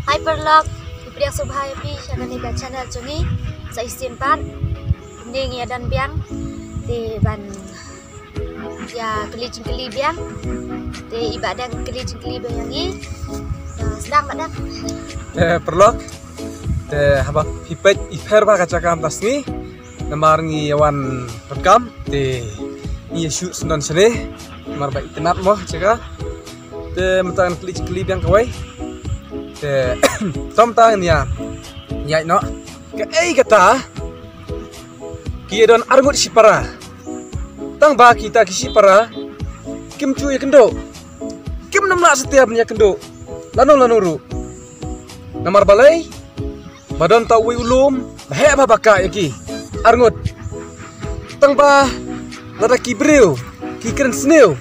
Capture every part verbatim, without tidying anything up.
Hi paralok, i pdiang sngewbha ïa phi sha kane ka channel jong ngi. Sa shisien pat, ngi ïa don biang te ban ïa kylli jingkylli biang. Te i Bah Dang kylli jingkylli biang ïa ngi. Te sdang Bah Dang. Te paralok, te haba phi peit i pher ba ka jaka mynta sngi, namar ngi ïa wan ruh kam te ngi ïa shu sngewdon shane namar ba itynnad mo jaka. Te mynta ngan kylli jingkylli biang kawei. Te to mynta ngan ïa ïaid noh. Kaei kata ki ïa don arngut shipara? Tang ba kita ki shipara kim ju ïakynduh, kim nym lah satia ban ïakynduh lano lano ruh. Namar balei? Ba don tang uwei u lum ba heh bha ba kah ïa ki arngut. Tang ba lada ki briew ki kren sniew,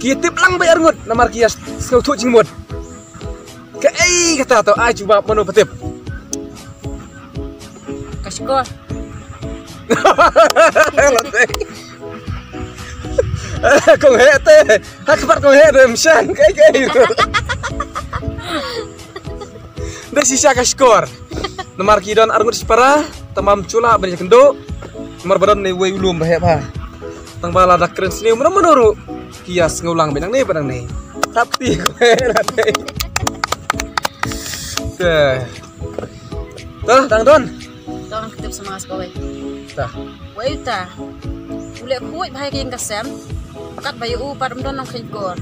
ki tip lang beit arngut namar ki ïa sngewthuh jingmut. Kaei kata? To ai jubab, mano ba tip? Ka shkor. Kong heh te. Ha kpat kong heh te mshan. Kaei kaei. Dei shisha ka shkor. Namar ki don arngut shipara, tang bym ju lah ban ïakynduh. Namar ba don ne uwei u lum ba heh bha. Tang ba lada kren sniew mano mano ruh ki ïa sngew lang beit nangne beit nangne. Tap ti ko heh la dei. Te. Tah, tang don. Tang ka tip sa ma nga sa kawei. Tah. Wei ta. U leh khuid bha ïa ka ïing ka sem. Katba ïa u pat ym don nongkheiñ kor.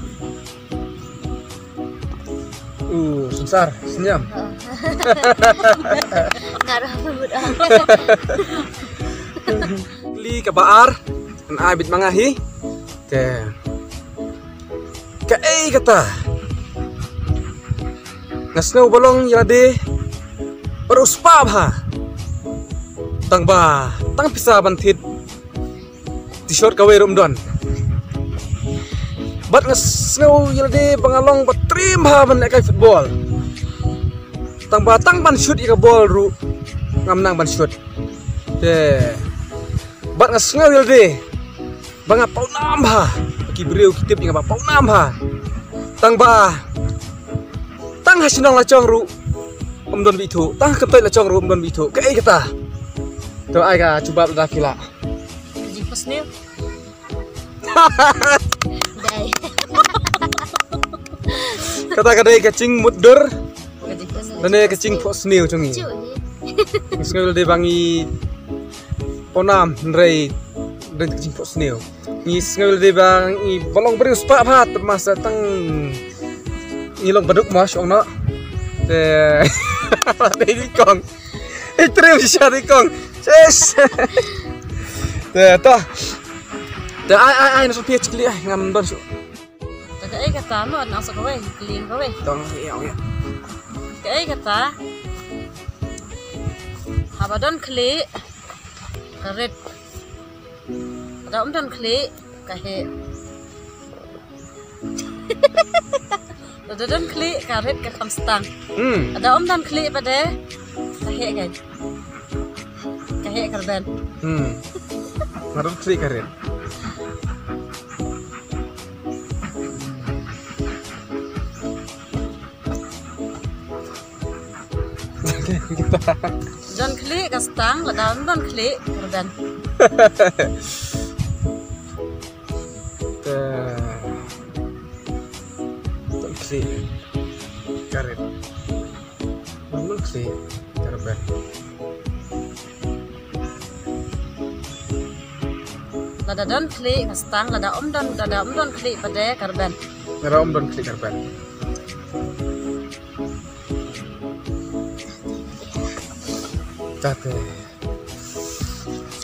U Sunsar Synñiam. Nga ruh nga mut ah. Kylli kaba ar, ngan ai beit ma nga hi. Te kaei kata? Nga sngew ba long ïa lade ba ruh spah bha. Tang ba tang pisa ban thied T-shirt kawei ruh ym don. Bad nga sngew ïa lade ba nga long ba triem bha ban lehkai football. Tang ba tang ban shoot ïa ka ball ruh ngam nang ban shoot. Te bad nga sngew ïa lade ba nga pawnam bha. Ki briew ki tip ïa nga ba pawnam bha. Tang ba tang ha shnong la jong ruh ym don ba ithuh. Tang ha kyntoit la jong ruh ym don ba ithuh. Kaei kata? To ai ka jubab lada phi lah. Ka jingphohsniew. Dei. Kata ka dei ka jingmutdur. Ka jingphohsniew. Lane ka jingphohsniew jong ngi. Ju hi. Ngi sngew ïa lade ba ngi pawnam hynrei don ka jingphohsniew. Ngi sngew ïa lade ba ngi ba long briew spah bha, te masa tang ngi long baduk mo shong noh. Te dei dei kong. I triem shisha dei kong. Sis. Te to. Te ai ai ai na song phi jingkylli ai, ngam don shuh. Te kaei kata mo, nang sa kawei kylli kawei. Tong ïa ïa. Kaei kata? Haba don khlieh ka rit. Lada ym don khlieh ka heh. Lada don khlieh ka rit ka kham stang. Hmm. Lada ym don khlieh pat de ka heh ka. Ka heh ka rben. Hmm. Nga don khlieh ka rit. Don khlieh ka stang, lada ym don khlieh ka rben. Te don khlieh ka rit. Don khlieh ka rben. Lada don khlieh ka stang, lada ym don, lada ym don khlieh pat de ka rben. Lada ym don khlieh ka rben. Tate.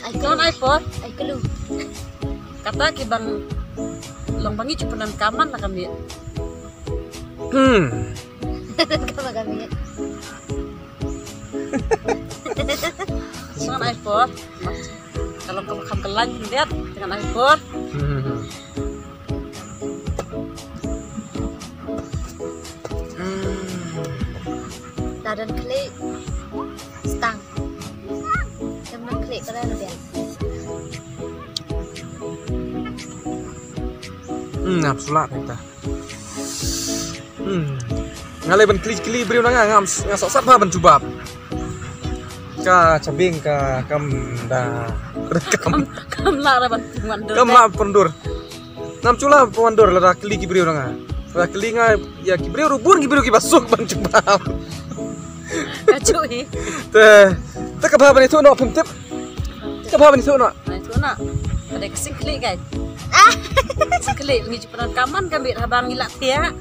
Ai clue. Don ai por. Ai clue. Kata ki bang long ba ngi ju pyndonkam man la ka miet. Hmm. Ka ba ka miet. Ngan ai por. Ka long kaba kham kyllain khyndiat, ngan ai por. Hmm. Hmm. Lada don khlieh stang. Lada ym don khlieh ka rben. Hmm, ap sula kata. Hmm. Nga leh ban kylli kylli briew na nga, ngam, nga sah sat bha ban jubab. Ka Chabing ka kam da, kam, kam lah ra ban pyndur. Kam lah pyndur. Ngam shu lah pyndur lada kylli ki briew na nga. Lada kylli nga ïa ki briew ruh bun ki briew kiba suk ban jubab. Ka ju hi. Te, te ka bha ban ithuh noh, phim tip. Te ka bha ban ithuh noh. Ban ithuh noh. Ka dei ka sing khlieh kai. Sing khlieh ngi ju pyndonkam man ka miet haba ngi lah thiah.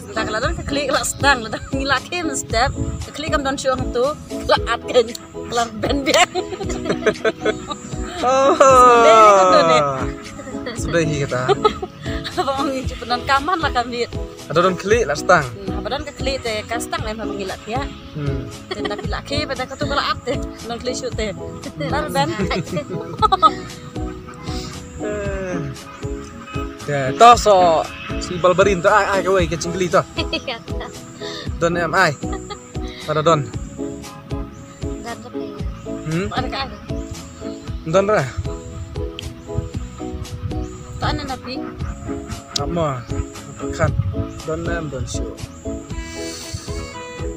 Nda ka la don ka khlieh ka la sdang, la don ngi la khie mynstep. Ka khlieh kam don shuh hangtu, ka la at kan, ka la ben biang. Oh. Sdei ka don eh. Sdei hi kata. Haba ngi ju pyndonkam man la ka miet. Haba don khlieh la sdang. Hmm, haba don ka khlieh te ka sdang lem haba ngi la thiah. Hmm. Te nda phi la khie ba da katu ka la at te. Don khlieh shuh te. La ben. Eh. Te, to so, si Balbarin to, ai, ai kawei ka jingkylli to. Don em ai. Pada don. Don ka phi. Hmm? Pada ka ai. Don ra. To ana na phi. Ama. Khat. Don em don shuh.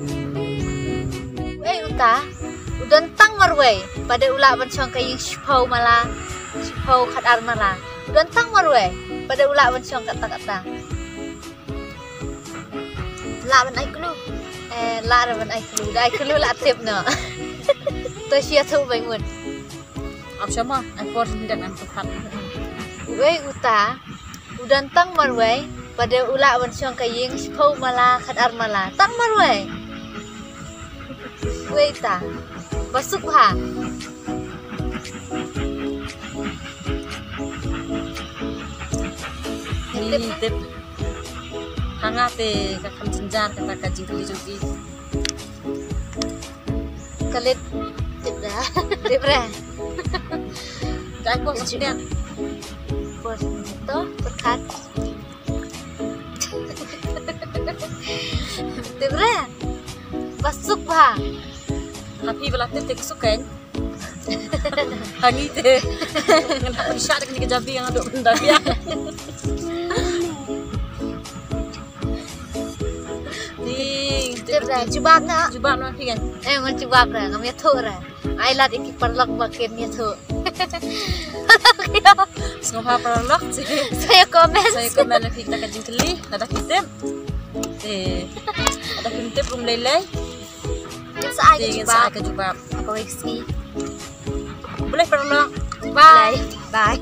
Hmm. Wei uta. U don tang marwei. Pada u lah ban shong ka ïing shiphew mala. Shiphew khat ar mala. U don tang marwei. Pada u lah ban shong kata kata. Lah ban ai clue. Eh, lah ra ban ai clue. Da ai clue lah tip noh. To shi ïathuh bai mut. Ap shama, ai por hynda ngan pyrkhat. Wei uta, u don tang marwei, pada u lah ban shong ka ïing shiphew mala khat ar mala. Tang marwei. Wei ta. Ba suk bha. Ni tip. Ha nga te ka kham jynjar kata ka jingkylli jong ki. Ka leit tip da. Tip re. Ka ai pos tip. Pos to pyrkhat. Tip re. Ba suk bha. Ha phi ba la tip te ka suk kan. Ha ngi te. Ngan hap ban shah da kane ka jabi nga duk ban da biang. Ding, tip re, jubab na. Jubab na phi kan. Eh, ngan jubab re, ngam ïathuh re. Ai lad ïa ki paralok ba kin ïathuh. Sngewbha paralok. Sa ïa comment. Sa ïa comment na phi kita ka jingkylli, lada phi tip. Eh, lada phi tip ruh lei lei. Ngin sa ai ka jubab. Ngin sa ai ka jubab. Kawei ka sngi. Khublei paralok. Bye. Bye.